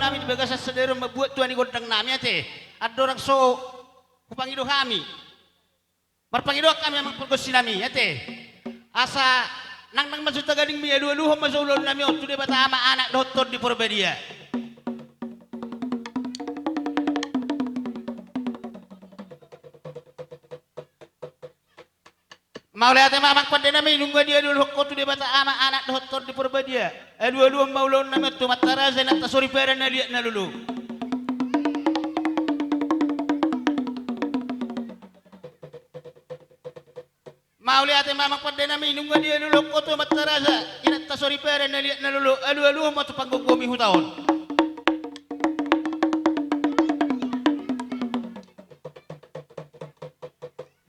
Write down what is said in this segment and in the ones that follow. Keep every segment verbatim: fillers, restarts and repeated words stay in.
hami di bagasan sadari on mambuat tua ni gondang nami, ate. Andorang so hupangido hami, marpangidoan hami, amang pargonsi nami, ate. Asa nangnang ma jo tagading, alualuhon ma jo ulaon nami on tu Debata Ama, Anak dohot Tondi Porbadia. Mauliate ma, amang pande nami, nunga dialualuhon ho tu Debata Ama, Anak dohot Tondi Porbadia. Alualuhon ma ulaon nami on tu amanta raja, inanta soripada na liat na lolo. Mauliate ma, amang pande nami, nunga dialualuhon ho tu amanta raja, inanta soripada na liat na lolo. Alualuhon ma tu panggomgomi huta on.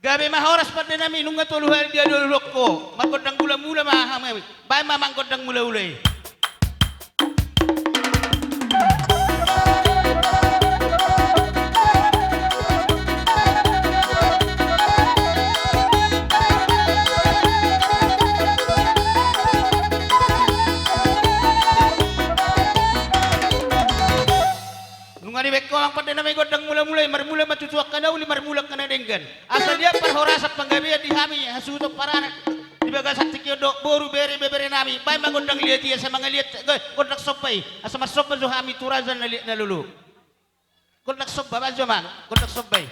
Gabe ma horas pande nami, nunga tolu hali dialualuhon ho. Margondang mulamula ma hami. Baen ma, amang, gondang mulamula i. Nunga dibaen ho, amang pande nami, gondang mulamula i, marmula ma tu angka na uli, marmula angka na denggan. Asa liat parhorasan panggabean di hami hasuhuton paranak di bagasan tingki on dohot boru, bere, ibebere nami. Baen ma gondang liat i asa mangaliat, eh, gondang somba i asa marsomba jo hami tu raja na liat na lolo. Gondang somba, baen jo, amang, gondang somba i.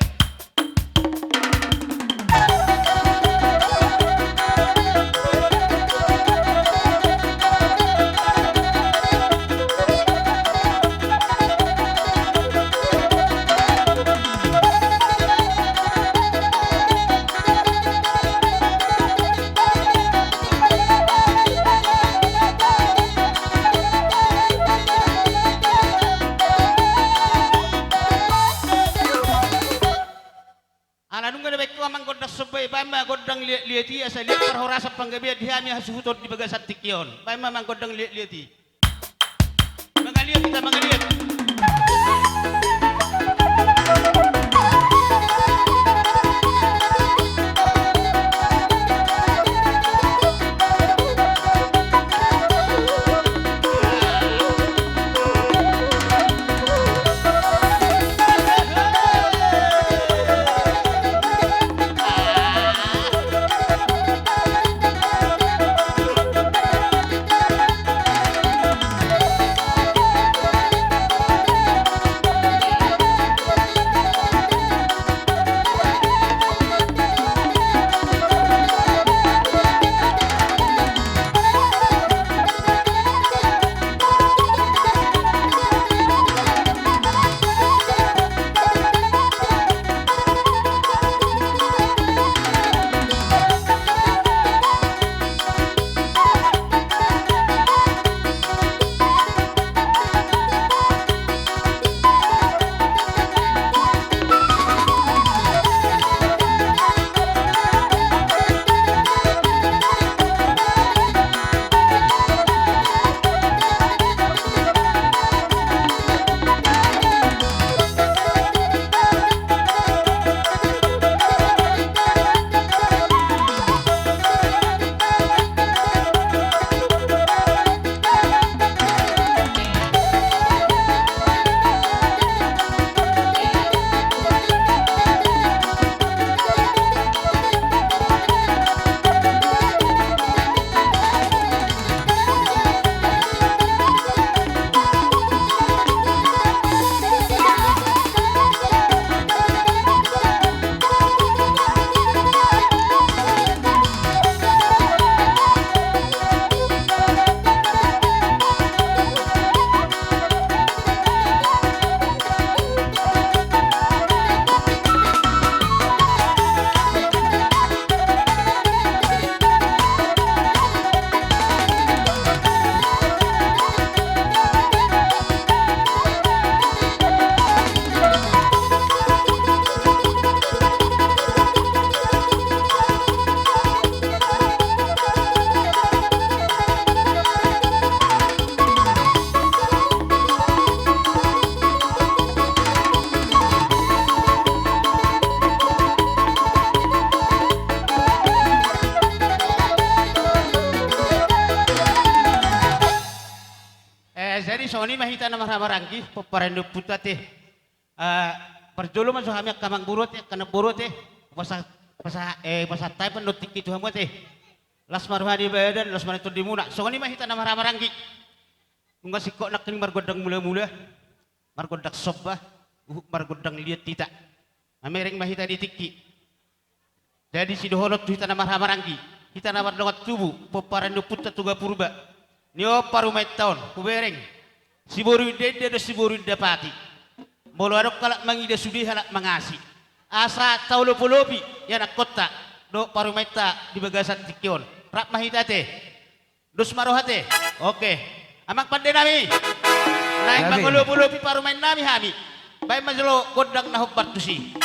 Ala nunga dibaen ho, amang, gondang somba i, baen ma gondang liat-liat i asa liat parhorasan panggabean di hami hasuhuton di bagasan tingki on. Baen ma, amang, gondang liat-liat i. Mangaliat hita, mangaliat. Jadi songon i ma hita na marhahamaranggi, pomparan ni ompunta ate. Ah, parjolo ma jo hami angka amangboru ate, angka namboru ate, pasa, pasa, eh, pasahat hami pe on tingki tu hamu ate. Las ma roha ni badan, las ma roha ni tondimuna. Songon i ma hita na marhahamaranggi. Nunga singkop nangkin margondang mulamula, margondang somba, huhut margondang liat hita. Mamereng ma hita di tingki. Jadi sidohonon tu hita na marhahamaranggi, hita na mardongan tubu, pomparan ni ompunta Toga Purba. Ni on parumaenta on, hubereng. Siboru indainda do siboru indapati. Molo adong halak mangida sude halak mangasi. Asa taolopolopi ianakhonta dohot parumaenta di bagasan tingki on. Rap ma hita ate. Dos ma roha ate. Oke. Amang pande nami. Naeng mangolopolopi parumaen nami hami. Baen ma jolo gondang na hombar tusi.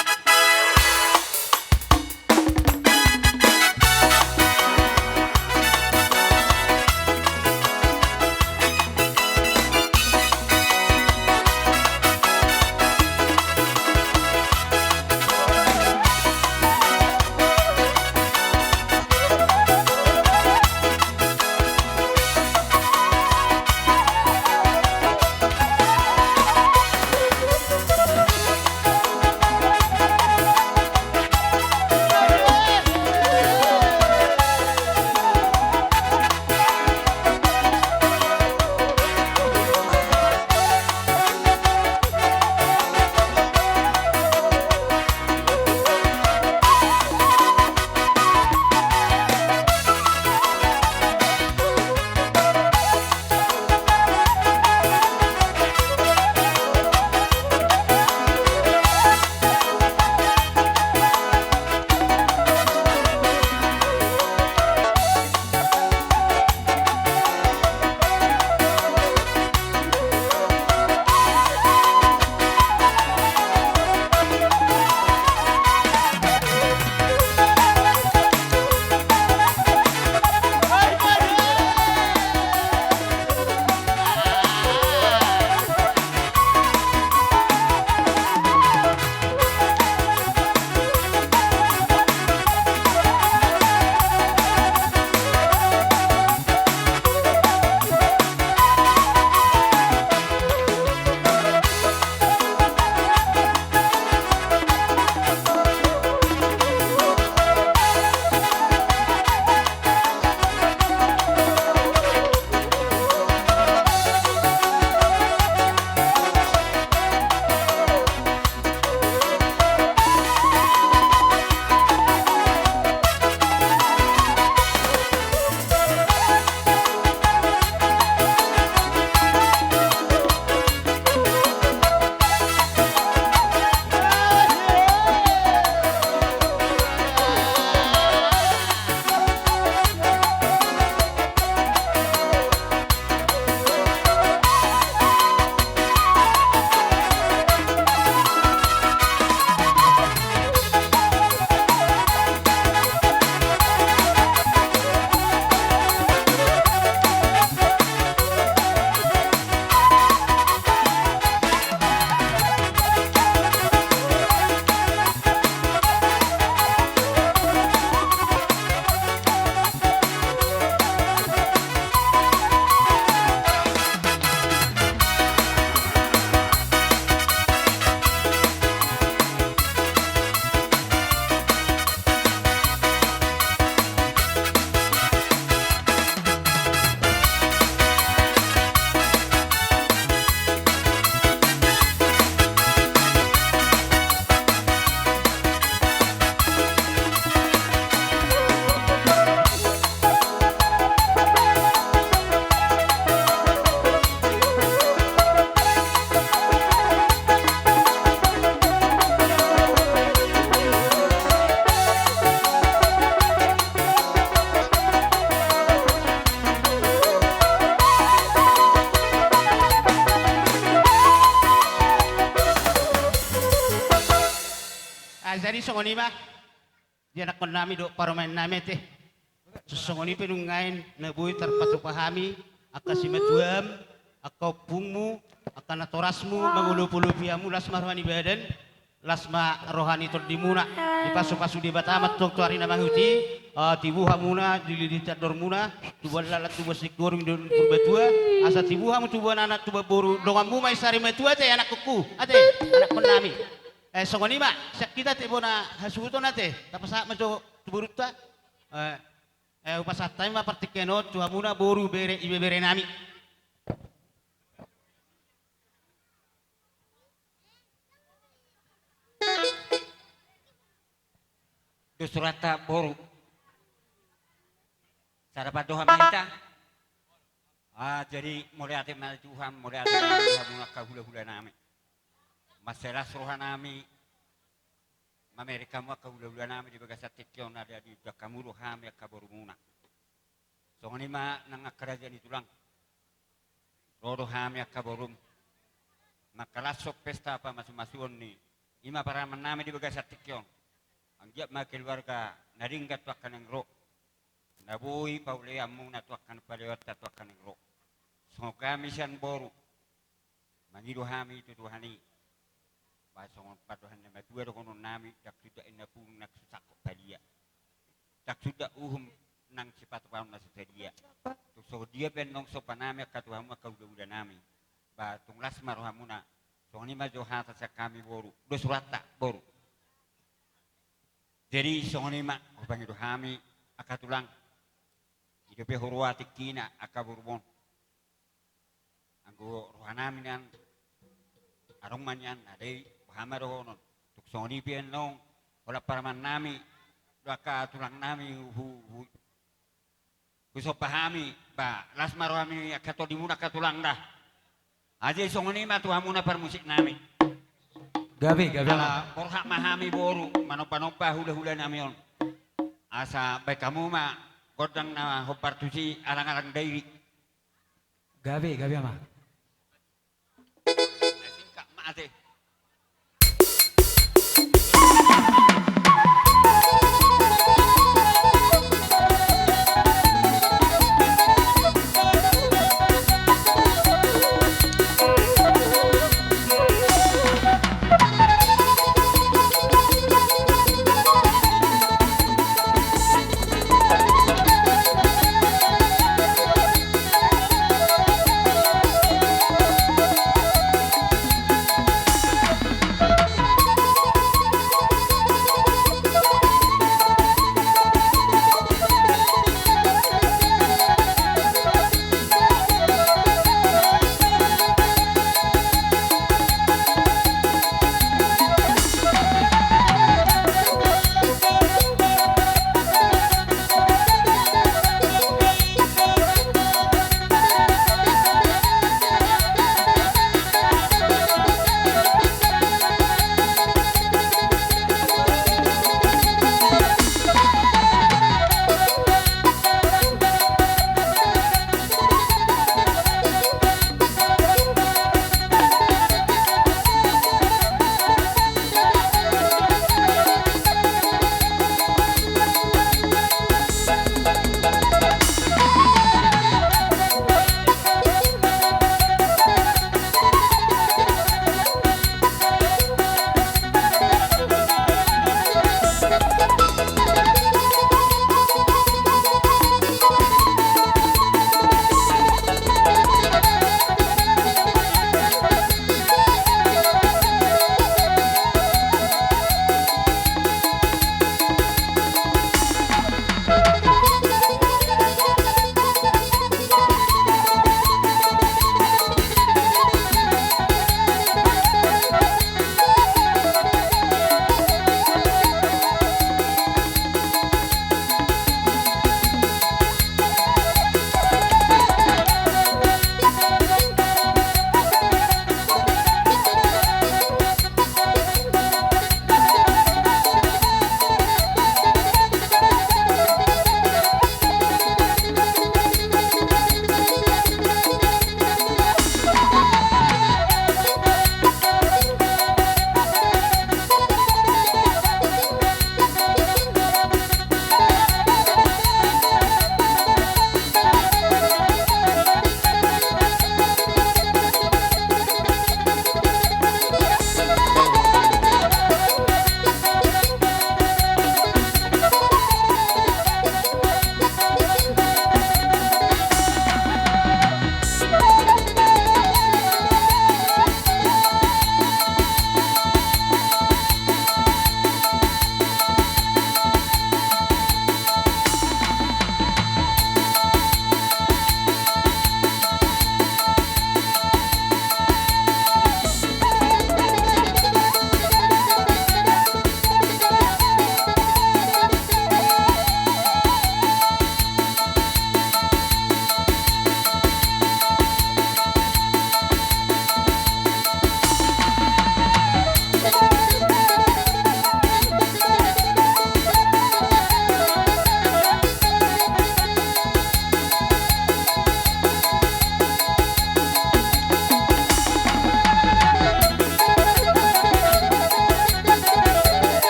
Ah, jadi songon i ma. Di anakkon nami dohot parumaen nami ate. Songon i pe nuaeng na boi tarpatupa hami, angka simatuam, angka ompungmu, angka natorasmu, mangolopolopi hamu las ma roha ni badan. Las ma roha ni tondimuna, dipasupasu Debata ma antong tu ari na mangihut i. Ah, tibu hamuna di lili ni andormuna, tubuan lalan, tubuan singkoru, di Purbatua, asa tibu hamu tubuan anak, tubuan boru, donganmu ma i sari matua ate, anakkonku ate, anakkonnami. Eh, songon i ma, sian hita ate bona hasuhuton ate, tapasahat ma jo tu borunta. Eh, eh, hupasahat hami ma partingkian on tu hamuna boru, bere, ibeberenami. Dos rohanta boru. Sada pandohan ma hita. Ah, jadi mauliate ma di Tuhan, mauliate ma di hamuna angka hulahulanami. Mansai las rohanami mamereng hamu angka hulahulanami di bagasan tingki on, na diundang hamu do hami angka borumuna. Songon i ma nang angka raja ni tulang. Ro do hami angka borum mangkalashon pesta pamasumasuon ni i ma paramannami di bagasan tingki on. Anggiat ma keluarga na denggan tu angka naeng ro, na boi paulehonmuna tu angka, paulehonta tu angka naeng ro. Songon hami sian boru, mangido hami tu Tuhan i. Ba songon pandohan ni natuatua dohononnami, ndang suda inna pulung nang so sangkot palia, ndang suda uhum nang sipatupaon na so sadia. Tung songon dia pe annon sombanami angka tu hamu angka hulahulanami, ba tung las ma rohamuna. Songon i ma jo hata sian hami boru. Dos rohanta boru. Jadi songon i ma hupangido hami angka tulang. I dope huroha tingkina angka borum on. Anggo rohanami nian, adong ma nian, adai, boha ma dohonon. Tung songon i pe annon, holan paramannami dohot angka tulangnami hu, hu, hu, husomba hami, ba las ma rohami angka tondimuna angka tulang da. Jadi songon i ma tu hamuna parmusiknami. Gabe, gabe, ala borhat ma hami boru manombanomba hulahulanami on. Asa baen hamu ma gondang na hombar tusi, alangalang dairi. Gabe, gabe, ama. Singkat ma ate.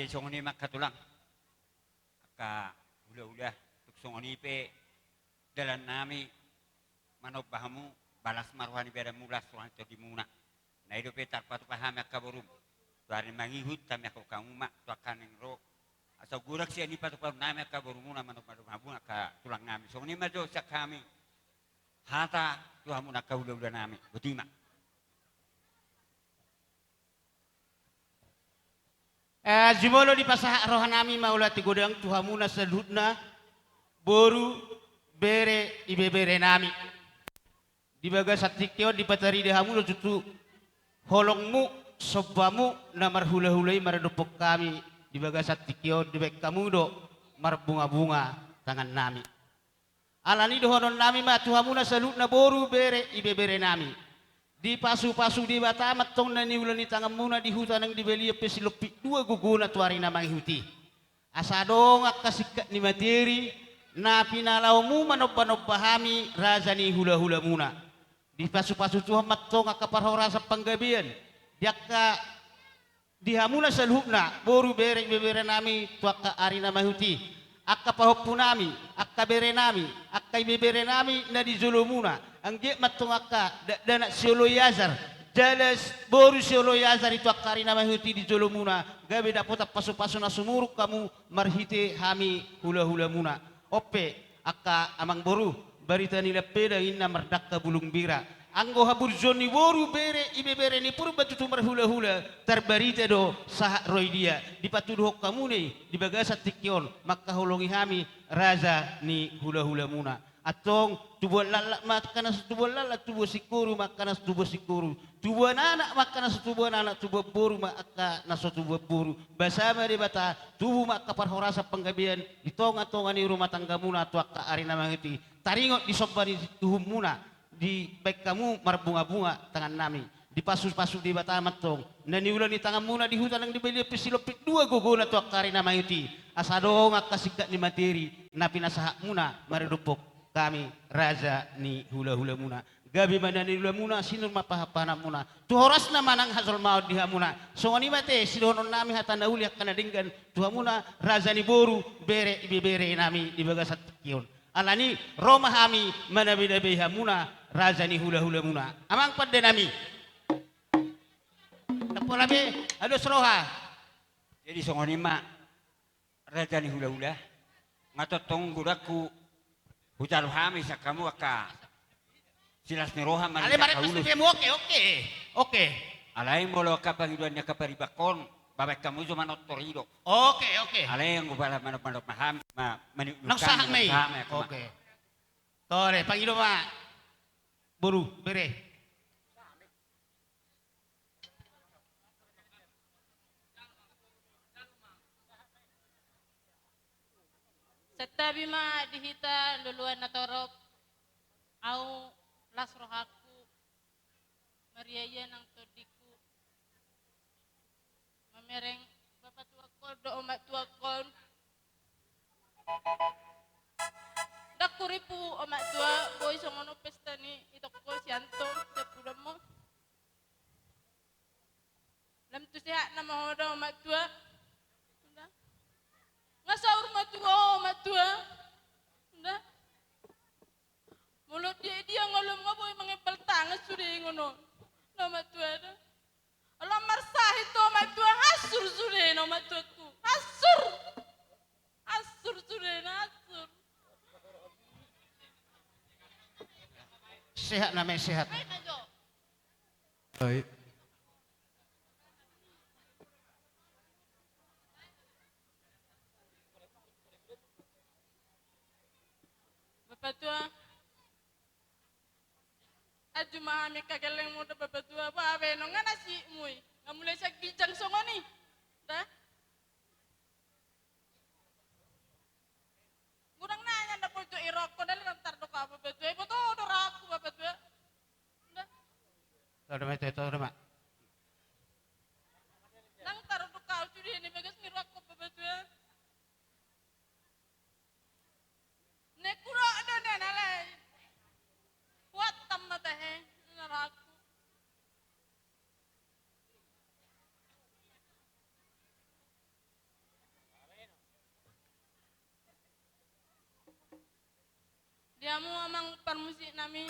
Songon i ma angka tulang, angka hulahula, tung songon i pe dalan nami manomba hamu, balas ma roha ni badanmu, las roha ni tondimuna. Na i dope tarpatupa hami angka borum, tu ari na mangihut hami angka hamu ma tu angka naeng ro, asa godang sian i patupaon nami angka borumuna manomba hamu angka tulang nami. Songon i ma jo sian hami hata tu hamuna angka hulahula nami. Boti ma. Eh, jumolo dipasahat roha nami mauliate godang tu hamuna saluhutna, boru, bere, ibebere nami. Di bagasan tingki on dipatarida hamu do tutu holongmu, sombamu na marhulahula i maradophon hami di bagasan tingki on, dibaen hamu do marbungabunga tangan nami. Alani i dohonon nami ma tu hamuna saluhutna boru, bere, ibebere nami. Dipasupasu Debata ma antong na niula ni tanganmuna di huta nang di balian pe silompit dua gogona tu ari na mangihut i. Asa adong angka singkat ni materi na pinalaomu manombanomba hami raja ni hulahulamuna. Dipasupasu Tuhan ma antong angka parhorasan panggabean di angka di hamuna saluhutna, boru, bere, ibebere nami, tu angka ari na mangihut i, angka pahompu nami, angka bere nami, angka ibebere nami na di jolomuna, anggiat ma antong angka dakdanak sioloi ajar jala boru sioloi ajar i tu angka ari na mangihut i di jolomuna, gabe dapotan pasupasu na sumurung hamu marhite hami hulahulamuna. On pe, angka amangboru, barita ni lampedang ninna mardangka bulung bira. Anggo haburjuon ni boru, bere, ibebere ni Purba tutu marhulahula, tarbarita do sahat ro di dia. Dipatuduhon hamu do i di bagasan tingki on mangkaholongi hami raja ni hulahulamuna. Antong tubuan laklak ma angka na so tubuan laklak, tubuan singkoru ma angka na so tubuan singkoru, tubuan anak ma angka na so tubuan anak, tubuan boru ma angka na so tubuan boru. Basa ma Debata, tubu ma angka parhorasan panggabean di tongatonga ni rumah tanggamuna tu angka ari na mangihut i. Taringot di somba ni tubuanmuna, dibaen hamu marbungabunga tangan nami. Dipasupasu Debata ma antong na niula ni tanganmuna di huta nang di balian pe silompit dua gogona tu angka ari na mangihut i. Asa adong angka singkat ni materi na pinasahatmuna maradophon hami raja ni hulahulamuna. Gabe ma na niulamuna, sinur ma pahanpahananmuna, tu horasna ma nang hajolmaon di hamuna. Songon i ma ate sidohonon nami hata na uli angka na denggan tu hamuna raja ni boru, bere, ibebere nami di bagasan tingki on. Alani i ro ma hami manabinabei hamuna raja ni hulahulamuna. Amang pande nami. Ndang pola be, ados roha. Jadi songon i ma. Raja ni hulahula, nga tongtong godangku hujalo hami sian hamu angka silas ni roha. Ale marek pas ulos. Oke, oke. Oke. Alai molo angka pangidoan ni angka paribanghon, baen hamu jo manortor i do. Oke, oke. Alai anggo pala manop-manop ma hami ma, maniuk nang sahat ma i. Oke. Tore, pangido ma. Boru, bere. Santabi ma di hita loloan na torop. Au las rohangku, mariaia nang tondingku, mamereng bapatuangkon dohot omaktuangkon. Ndang huripu omaktua, boi songon on pesta ni itongko si Anto, sian pudammo. Lam tu sehatna ma ho da omaktua. Nda. Nga saur matua ho omaktua. Nda. Molo dia dia ngolom nga boi mangembal tangan sude ngono. Na omaktua da. Olo marsahit ho omaktua, hasur sude na omaktuangku. Hasur. Hasur sude na hasur. Sehat nama sehat. Baik. Bapatua. Aju ma hami angka gellengmu da Bapatua, babe nunga nasibmu i. Nga mulai sian ginjang songon i. Da. Godang nai na podo irokko, dali nang tardok au Bapatua, iboto do rohangku Bapatua. Nda. Tau da ma, tau da ma. Nang tardok au sude na bagas ni rohangku Bapatua. Naeng hurok do na nalai. Huantam ma tahe na rohangku. Di hamu amang parmusik nami.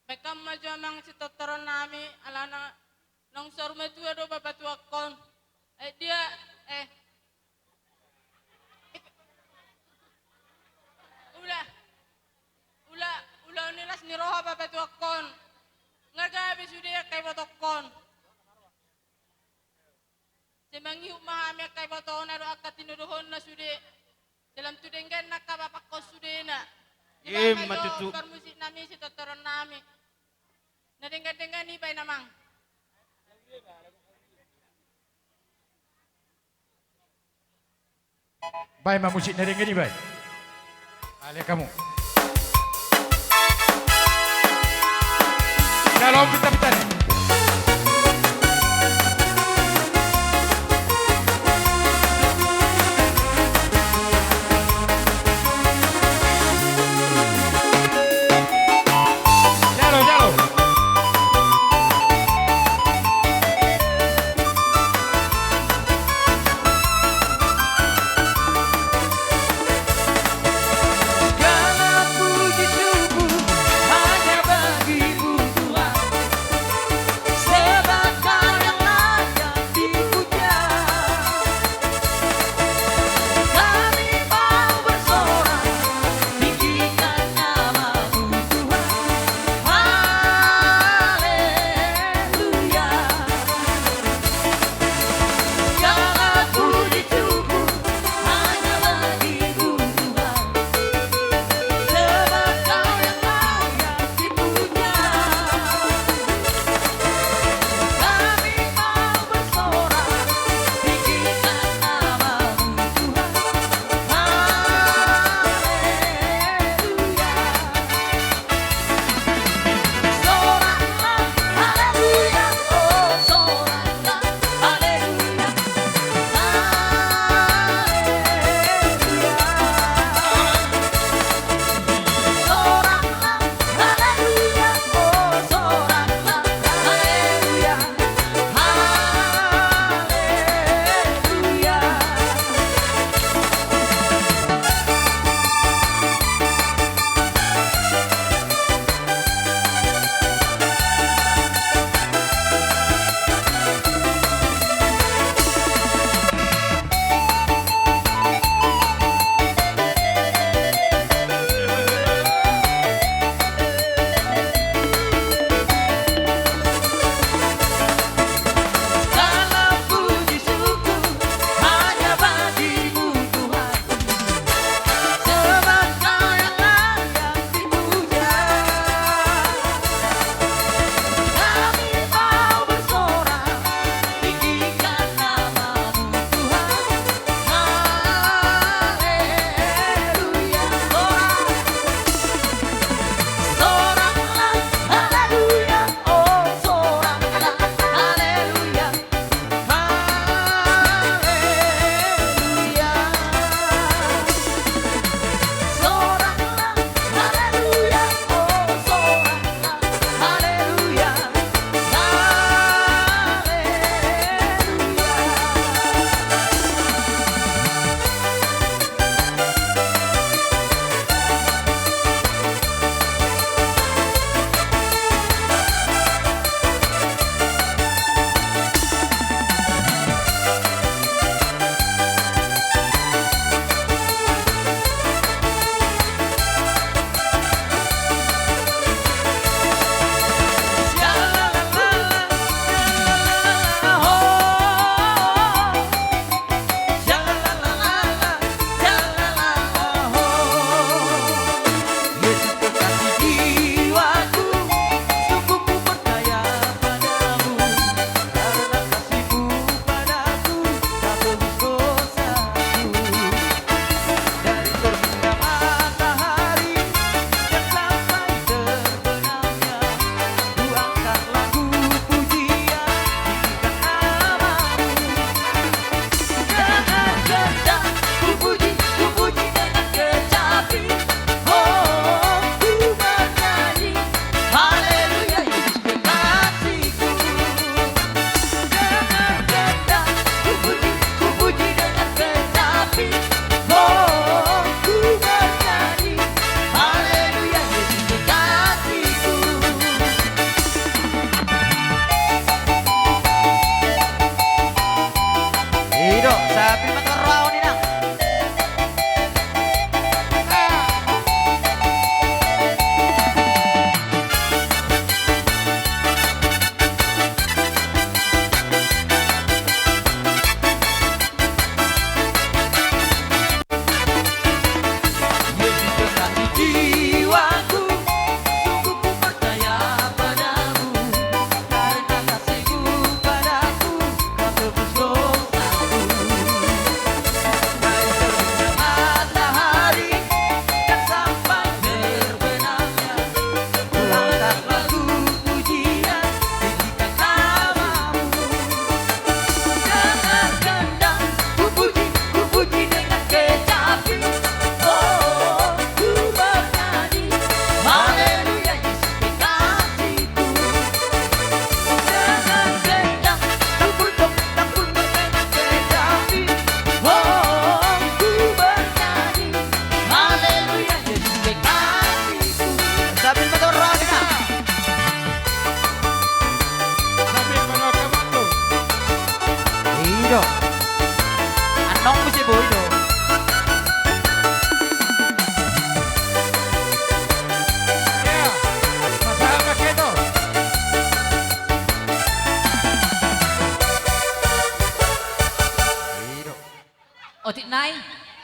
Baen hamu ma jo amang sitortoron nami, alana naung saur matua do bapatuakkon. Eh, dia, eh. Ula, ula, ulaon ni las ni roha bapatuakkon. Nga gabe sude angka ibotongkon. Sai mangihut ma hami angka ibotona dohot angka tinodohonna sude. Jala tu denggan angka bapakkon sudena. Ima tutu. Parmusik nami sitortoron nami. Na denggan-denggan i baen amang. Baen ma musik na denggan i baen. Ale hamu. Jalo pinta-pinta ni. Jalo, jalo.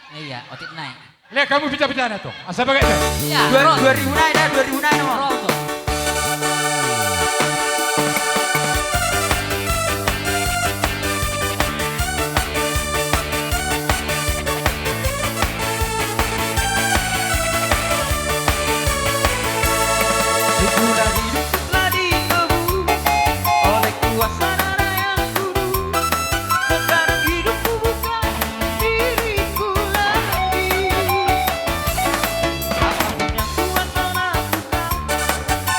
Iya, otik nai. Lek hamu pita-pita na to. Asa bagai da. Iya, dua, ro. Dua ribu nai da, dua ribu nai nama. Ro to. Syukurlah hidupku telah ditebus oleh kuasa darah yang kudus. Sekarang hidupku bukan diriku lagi. Apapun yang Tuhan mau lakukan,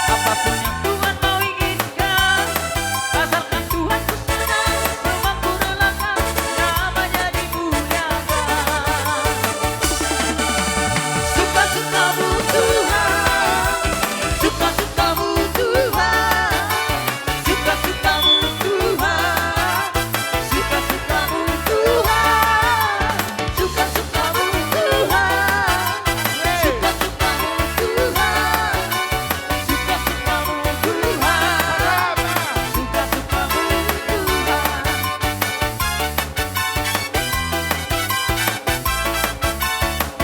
apapun yang Tuhan mau inginkan, asalkan Tuhan ku senang, memang ku relakan, namanya dimuliakan. Suka-sukamu Tuhan, suka-sukamu Tuhan, suka-sukamu Tuhan, suka-sukamu Tuhan, suka-sukamu Tuhan, suka-sukamu Tuhan, suka-sukamu Tuhan, suka-sukamu Tuhan.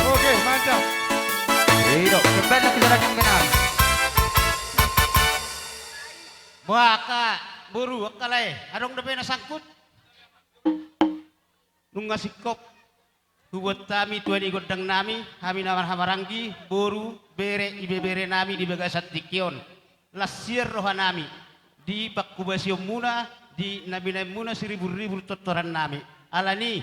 Oke, mantap. Ido, cepat lagi suara yang benar. Boha angka boru, angka lae, adong dope na sangkut? Nunga singkop hubuat hami tu adik gondang nami, hami na marhahamaranggi, boru, bere, ibebere nami di bagasan tingki on. Las sian roha nami di panghobasionmuna, di na binaenmuna siribur-ribur tontoran nami. Alani,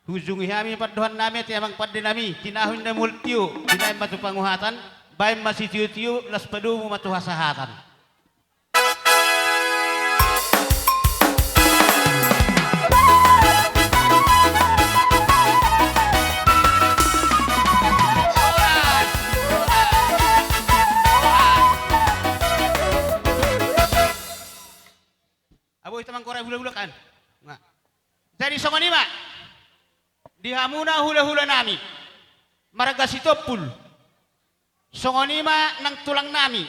hujungi hami pandohan nami, ate amang pande nami, tinahu inna mual tio, binaen ma tu panguhatan, baen ma sitio-tio, las padomu ma tu hasahatan. Abo hita manggorai hula-hula kan. Nah. Jadi songon i ma di hamuna hula-hula nami marga Sitompul. Songon i ma nang tulang nami.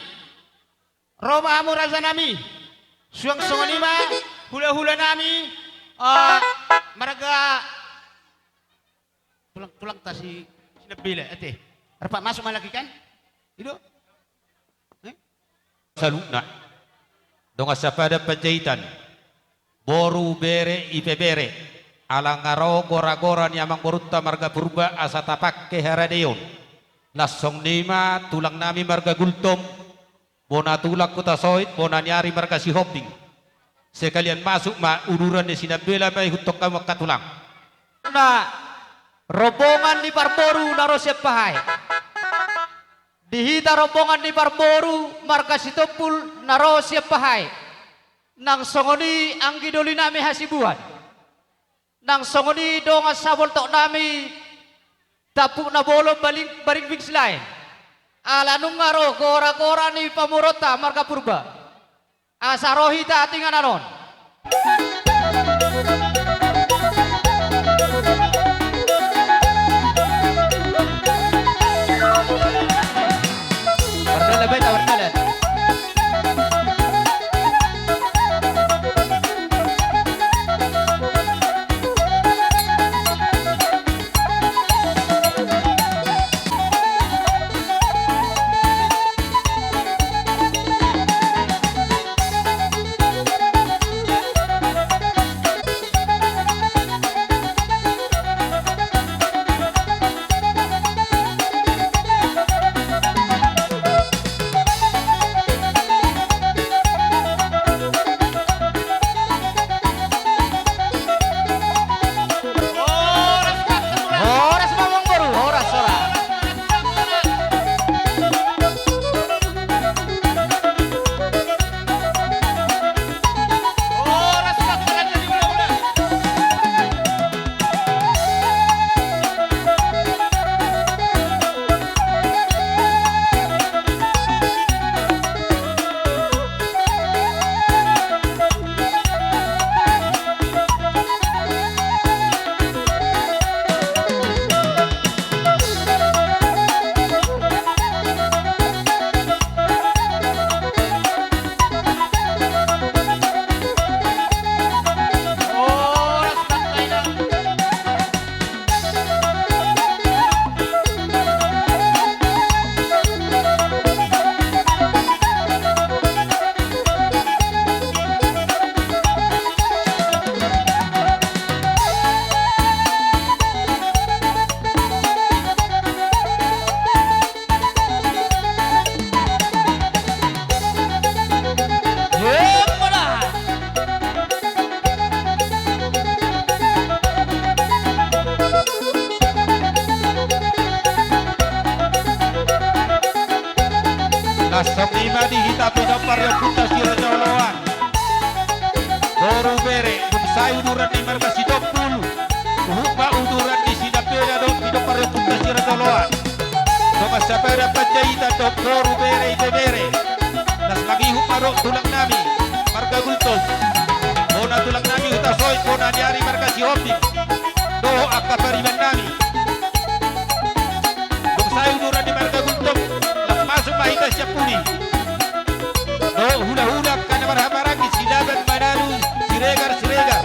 Ro ma hamu raja nami. Suang songon i ma hula-hula nami, eh, marga tulang, tulang ta si, si Nabela, ate. Rapat masuk ma lagi kan? Ido. Eh? Saluhutna. Dongan sapadan Panjaitan. Boru, bere, ibebere. Ala nga ro gora-gora ni amang borunta marga Purba asa tapangke haradeon. Las songon i ma tulang nami marga Gultom. Bona tulang Hutasoit, bona ni ari marga Sihombing. Sekalian masuk ma uduran ni si Nabela ma ihuthon hamu angka tulang. Na rombongan ni parboru na ro sian Pahae. Di hita rombongan ni parboru marga Sitompul na ro sian Pahae. Nang songon i anggi doli nami hasibuan. Nang songon i dongan saboltok nami Tampukna Bolon Baling-, Baringbing Silaen. Ala nunga ro gora-gora ni pamoruonta marga Purba. Asa ro hita tu inganan on. Mardalan, baen ma mardalan. Songon i ma di hita pinompar ni ompunta si Raja Oloan. Boru bere, dung sae uduran ni marga Sitompul, huhut ma uduran ni Sidambena dohot pinompar ni ompunta si Raja Oloan. Dongan sapadan Panjaitan dohot boru bere, ibebere. Laos mangihut ma dohot tulang nami marga Gultom. Bona tulang nami Hutasoit, bona ni ari marga Sihombing. Dohot angka pariban nami. Dung sae uduran ni marga Gultom, laos masuk ma hita sian pudi. Dohot hulahula angka na marhahamaranggi, Silaban, Manalu, Siregar, Siregar.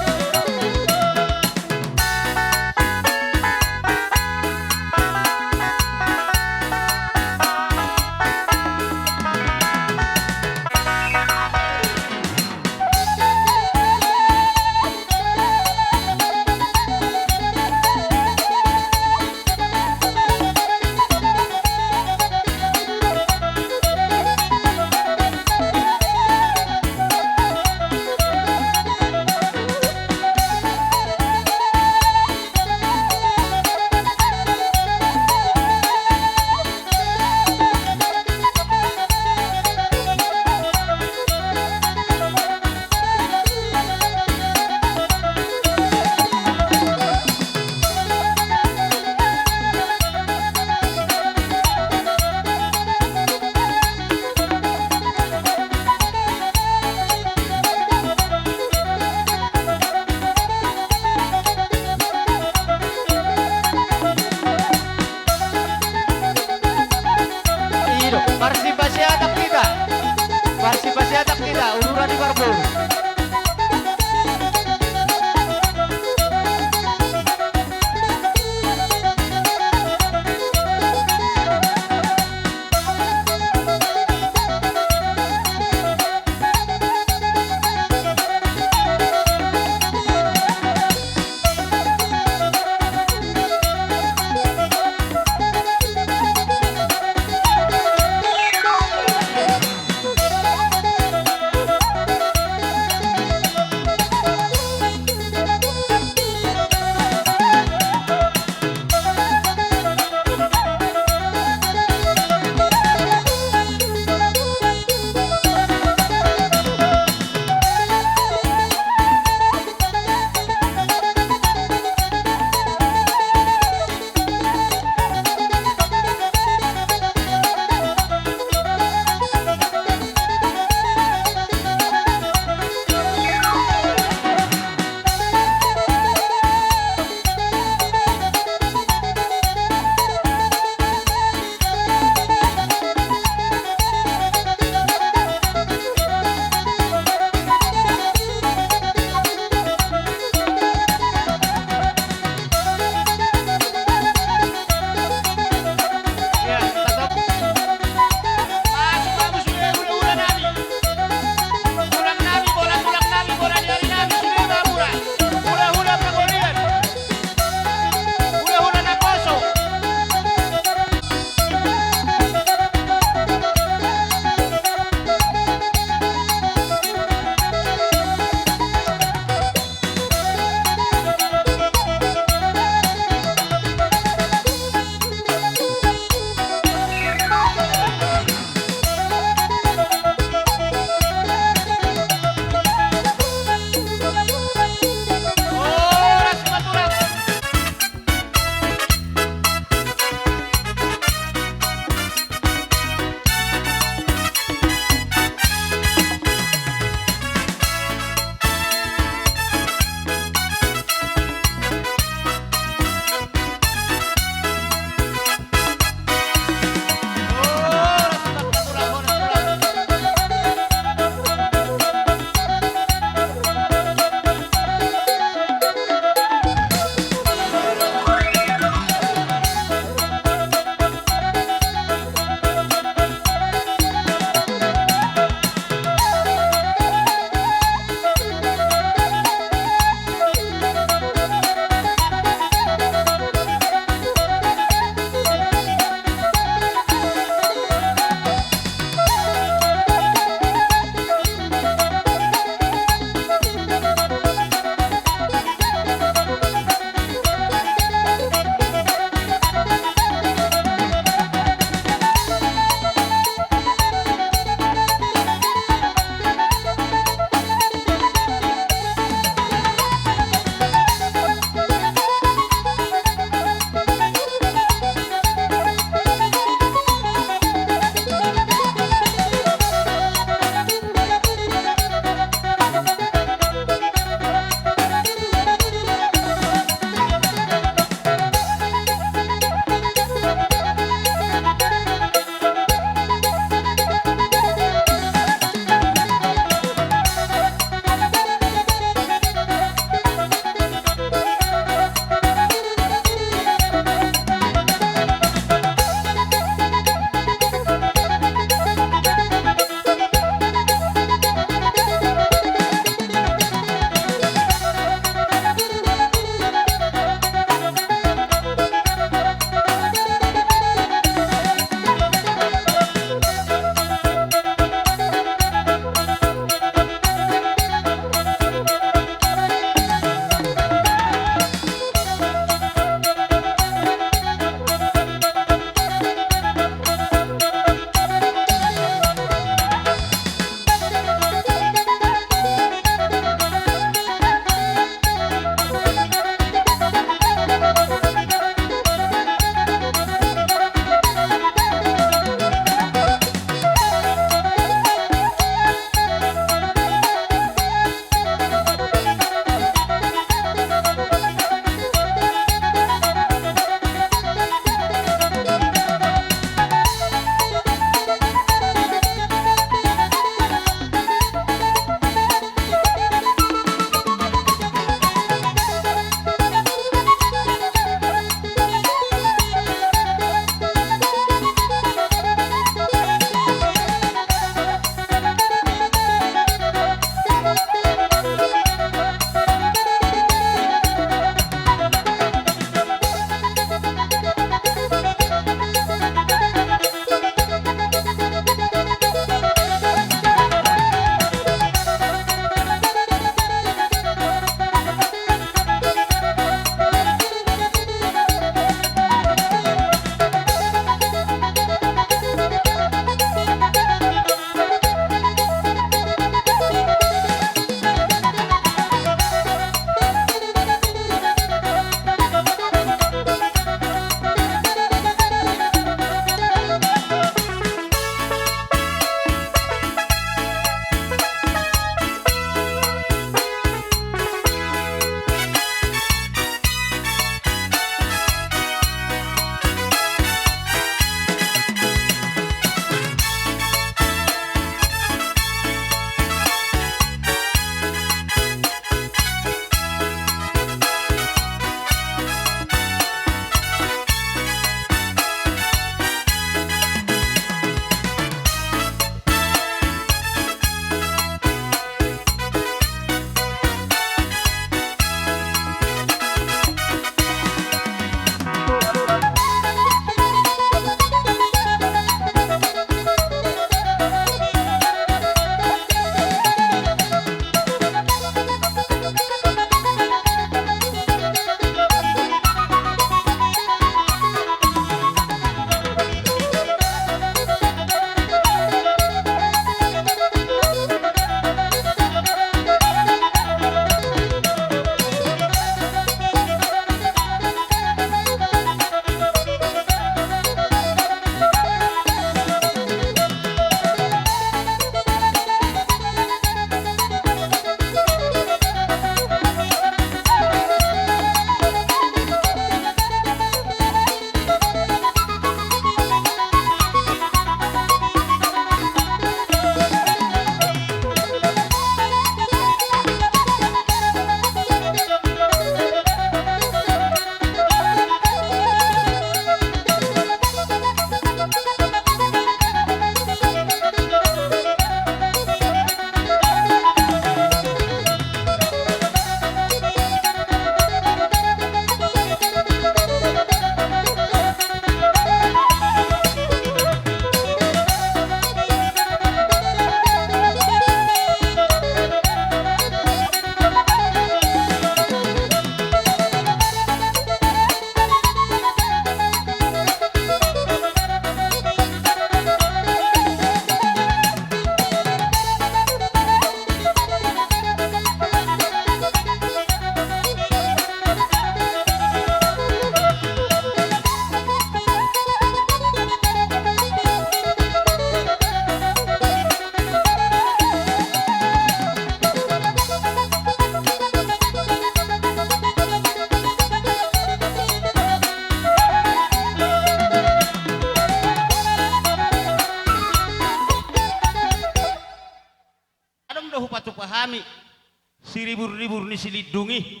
Burni-burni Silindung i,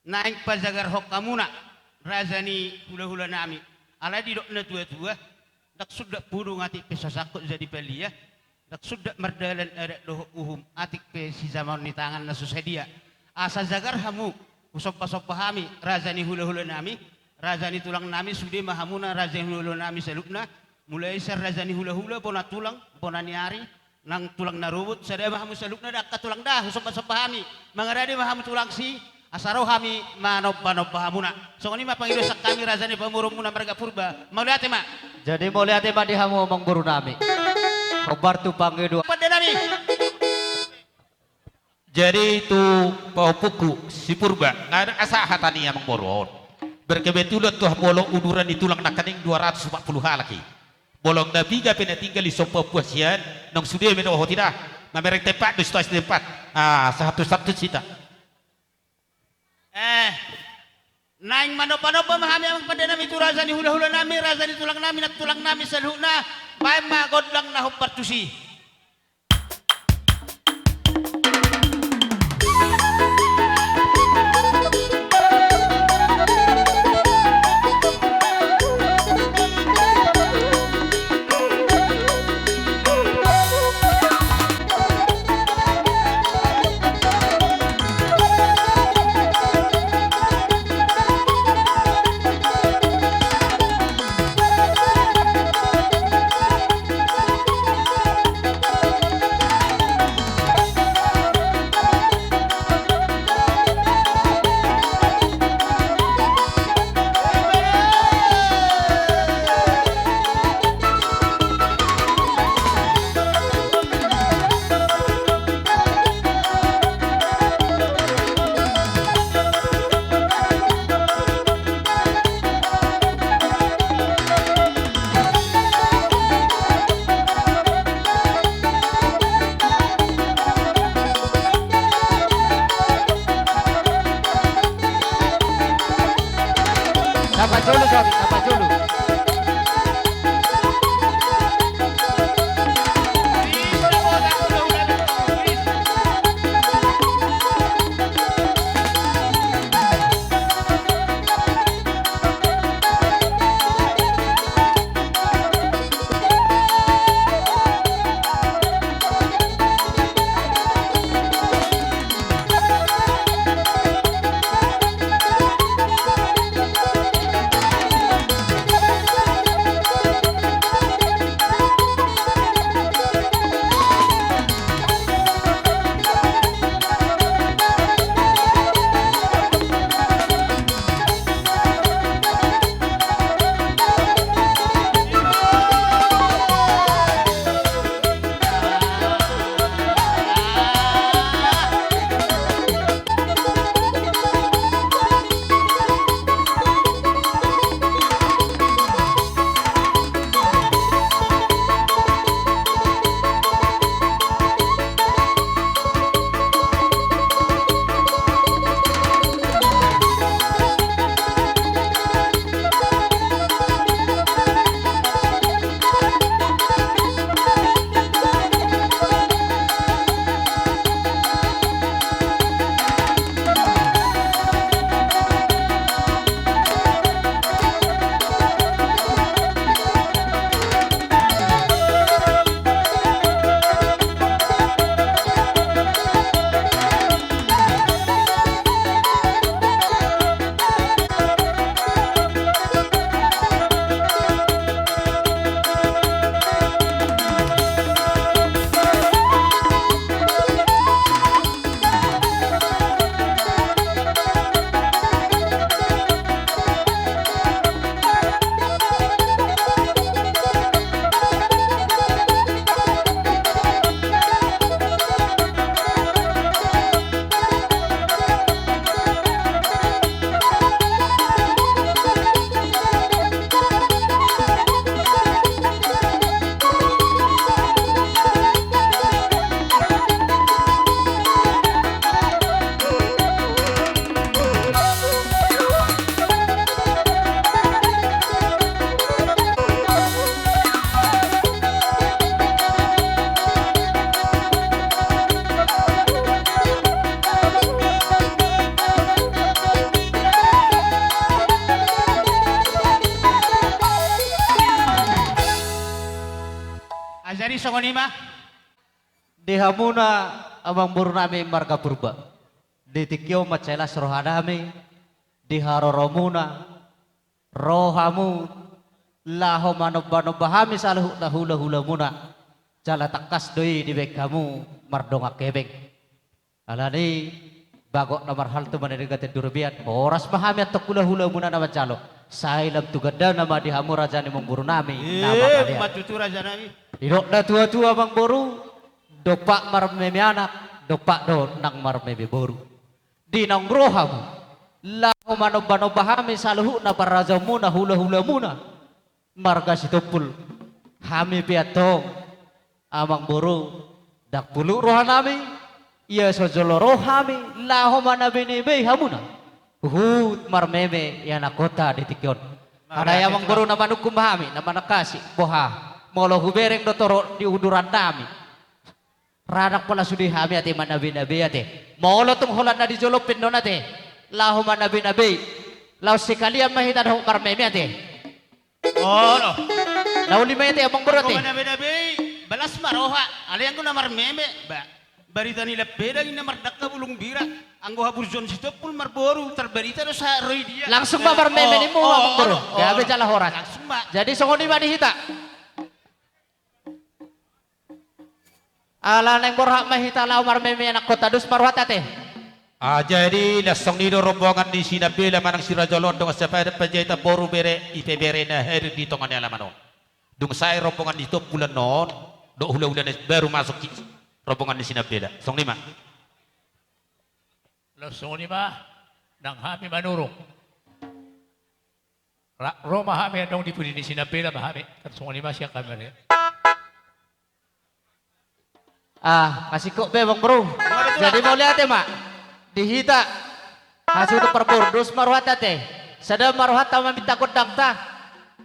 naeng pajagarhon hamuna raja ni hula-hula nami. Alai didok na tua-tua, ndang sundat pudung atik pe so sangkot jadi palia, ndang sundat mardalan adat dohot uhum atik pe sijamaon ni tangan na so sadia. Asa jagar hamu, husomba-somba hami raja ni hula-hula nami, raja ni tulang nami, sude ma hamuna raja ni hula-hula nami saluhutna, mulai sian raja ni hula-hula, bona tulang, bona ni ari, nang tulang na rubut, sada ma hamu saluhutna da angka tulang da, husomba-somba hami, mangarade ma hamu tulangsi, asa ro hami manomba-nomba hamuna. Songon i ma pangidoan hami raja ni pamoruonmuna marga Purba, mauliate ma. Jadi mauliate ma di hamu amangboru nami. Hombar tu pangidoan. Pande nami. Jadi tu pahompungku si Purba, nga asa hata ni amangboru on. Berkebetulan tu hamu olo uduran ni tulang nangkaning dua ratus empat puluh halak i. Bolong na piga pe na tinggal i somba buah sian, nang sude ma dohot i da. Mamereng tempat do, situasi tempat. Ah, sahatus-sahatus hita. Eh, naeng manomba-nomba ma hami amang pande nami tu raja ni hula-hula nami, raja ni tulang nami, nang tulang nami saluhutna, baen ma gondang na hombar tusi. Sapa jolo, Sobi? Sapa jolo? Songon i ma. Di hamuna amangboru nami marga Purba. Di tingki on mansai las roha nami, di haroromuna, ro hamu, laho manomba-nomba hami saluhutna hula-hulamuna, jala tangkas do i dibaen hamu mardongan hepeng. Alani, bagot na marhalto ma na nidok ni Datu Andor Bian, horas ma hami antong hula-hulamuna na manjalo. Sai lam tu gandana ma di hamu raja ni amangboru nami, na mangalean. Ima tutu raja nami. Didok na tua-tua amangboru, dompak marmeme anak, dompak do nang marmeme boru. Di naung ro hamu, laho manomba-nomba hami saluhutna parrajaonmuna hula-hulamuna. Marga Sitompul, hami pe antong, amangboru, ndang pulut roha nami, ia so jolo ro hami, laho manabei-nabei hamuna. Huhut marmeme ianakhonta di tingki on. Alai amangboru, na manungkun ma hami, na manangkasi, boha, molo hubereng do torop di uduran nami. Ra ndang pola sude hami ate manabei-nabei ate. Molo tung holan na di jolo pe on ate, laho manabei-nabei. Laos sekalian ma hita dohot marmeme ate. Olo. Na uli ma ate amangboru ate. Anggo manabei-nabei, balas ma roha. Alai anggo na marmeme, ba. Barita ni Lampedang i na mardangka bulung bira. Anggo haburjuon Sitompul marboru, tarbarita do sahat ro i dia. Langsung ma marmeme nimmu amangboru. Gabe jala horas. Langsung ma. Jadi songon i ma di hita. Ala naeng borhat ma hita laho marmeme ianakhonta, dos ma rohanta ate. Ah, jadi, las songon i do rombongan ni si Nambela manang si Raja Loan dongan sapadan Panjaitan, boru, bere, ibebere na hadir di tonga ni alaman on. Dung sae rombongan ni Sitompul on dohot hula-hula na baru masuk i, rombongan ni si Nambela. Songon i ma. Las songon i ma, nang hami manurung. Ra, ro ma hami, adong di pudi ni si Nambela ma hami. Kan songon i ma sian hami. Ah, masingkop be amangboru. Jadi mauliate ma di hita. Hasuhuton parboru, dos ma rohanta ate. Sada ma rohanta maminta gondangta.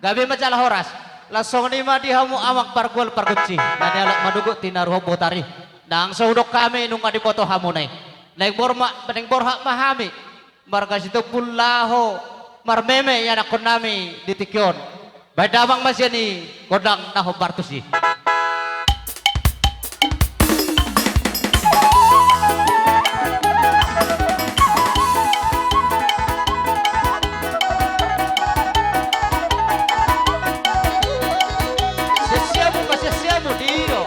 Gabe ma jala horas. Las songon i ma di hamu amang pargual pargonsi na nialap manogot tinaruhon botari. Nang so hudok hami nunga diboto hamuna i. Naeng bor ma, naeng borhat ma hami. Marga Sitompul laho marmeme ianakhonnami di tingki on. Baen damang ma sian i gondang na hombar tusi. Siap-siap, Pak, siap-siap, Pak, di do.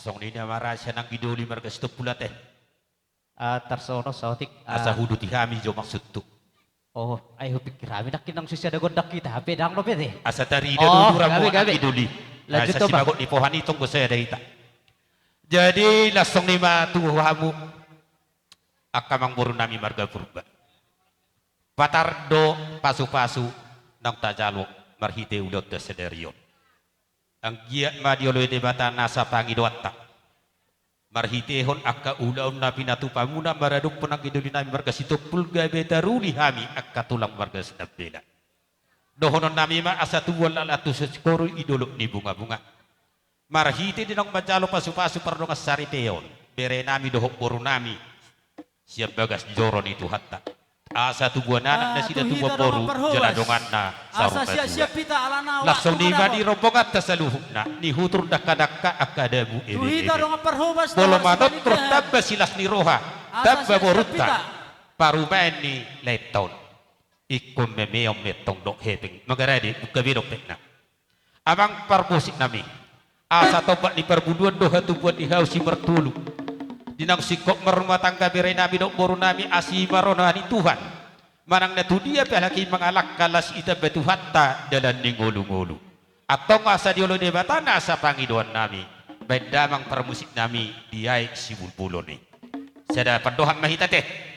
Songon i ma raja nang di doli marga Sitompul ate. Ah, tarsongon on saotik, asa ah, huduti hami jo maksudhu. Oh, ai hupikir hami nangkin nang susi ada gondang hita, hape ndang dope te. Asa tarida oh, do duramu gabe, gabe. Nang di doli. Lanjut asa to, Bang. Sibagot ni pohan i tong do sada hita. Jadi, laos songon i ma tu hamu angka amangboru nami marga Purba. Patar do pasu-pasu naung tajalo marhite ulaonta sadari on. Anggiat ma dioloi Debata nasa pangidoanta. Marhitehon angka ulaon na pinatupamuna maradophon nang di doli nami marga Sitompul gabe taruli hami angka tulang marga Sinambela. Dohonon nami ma asa tubuan laklak tu sikoru i dolok ni bunga-bunga. Marhite di naung manjalo pasu-pasu pardongan saripeon, bere nami dohot boru nami. Sian bagas joro ni Tuhanta. Asa tubuan anak nasida tubuan boru, jala donganna saur matua. Laos songon i ma di rombonganta saluhutna, nihutur dangka-dangka angka dabu eme-eme. Molo manontor tamba silas ni roha, tamba borunta, parumaen ni laenta on. Ingkon memeon me tong dohot hepeng, mangarade, buka be dompetna. Amang parmusik nami, asa tombak ni parbuluan do hatubuan ni hau simartolu. Di naung singkop marrumah tangga bere nami dohot boru nami asi ma roha ni Tuhan. Manang na tudia pe halak i mangalangka laos itamba Tuhanta dalan ni ngolu-ngolu. Antong asa dioloi Debata nasa pangidoan nami. Baen damang parmusik nami di aek sibulbulon i. Sada pandohan ma hita te.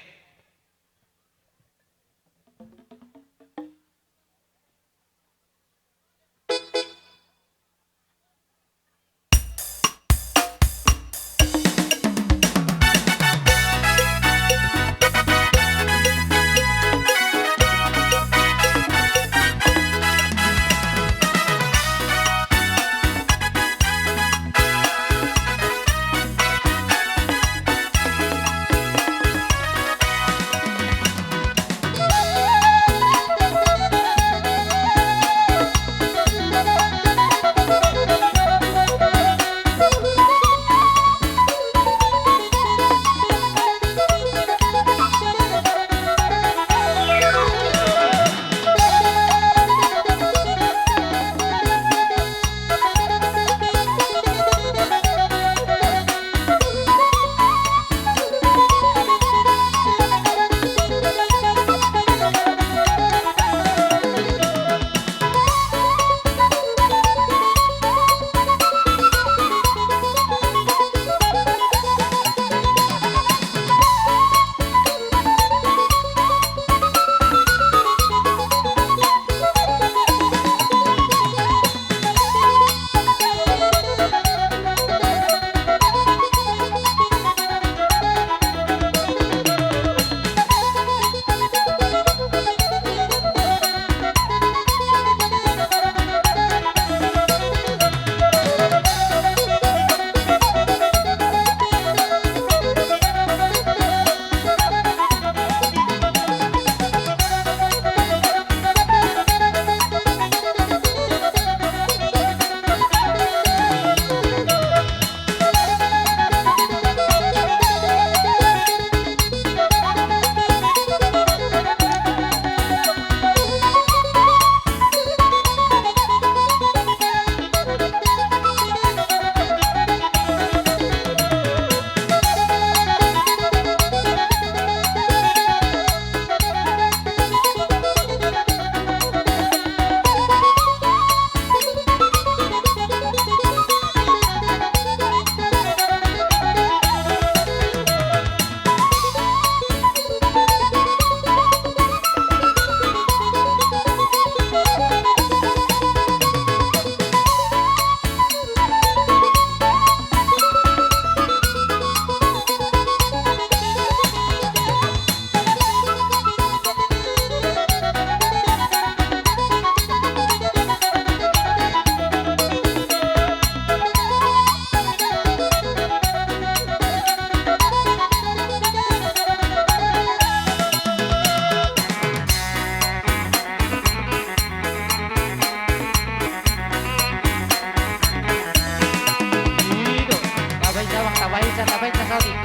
I do, tabaen sa, Bang, tabaen sa, tabaen sa saotik.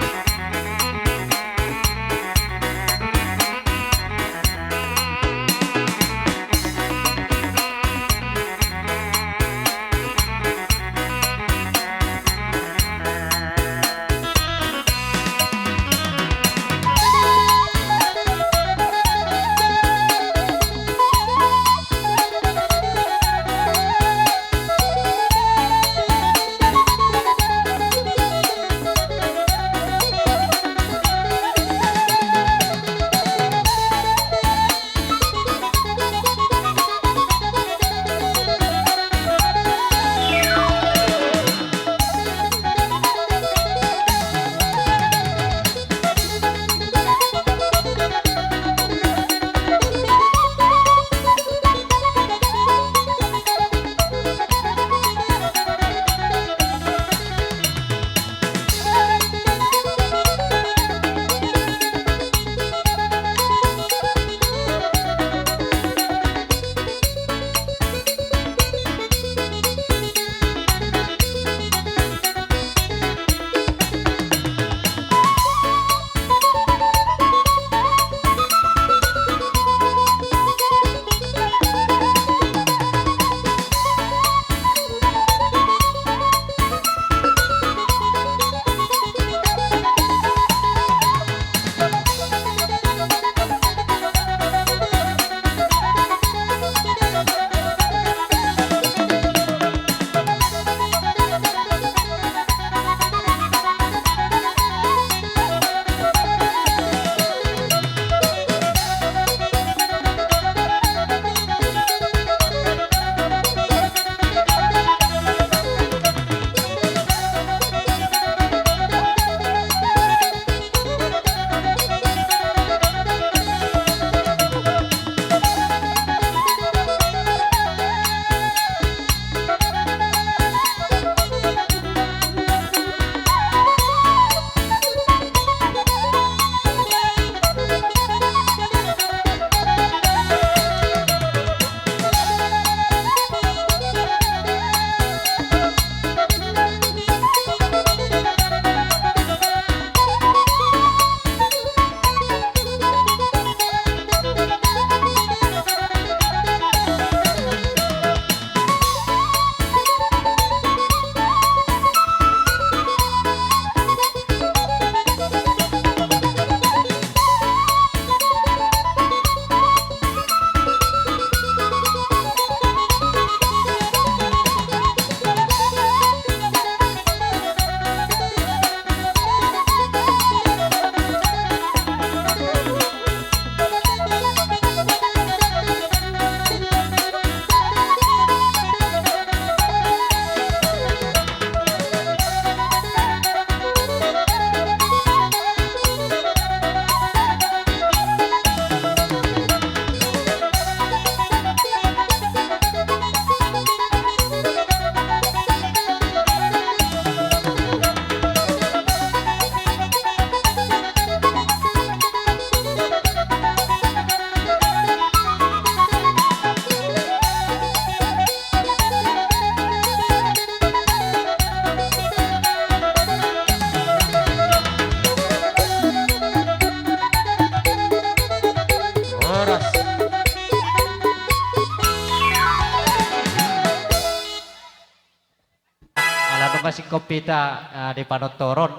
Kompita, ah, di panontoron.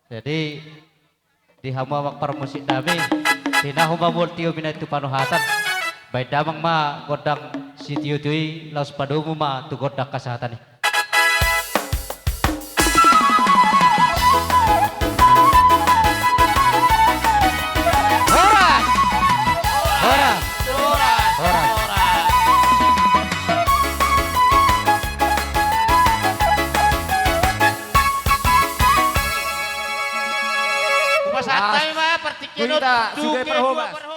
Jadi, di hamu amang parmusik nami, tinahu ma mual tio binaen tu panuhatan. Baen damang ma gondang sitiotio i, laos padomu ma tu gondang hasahatan i. Horas! Horas! Horas! Hupasahat hami ma partingkian on tu sude parhobas.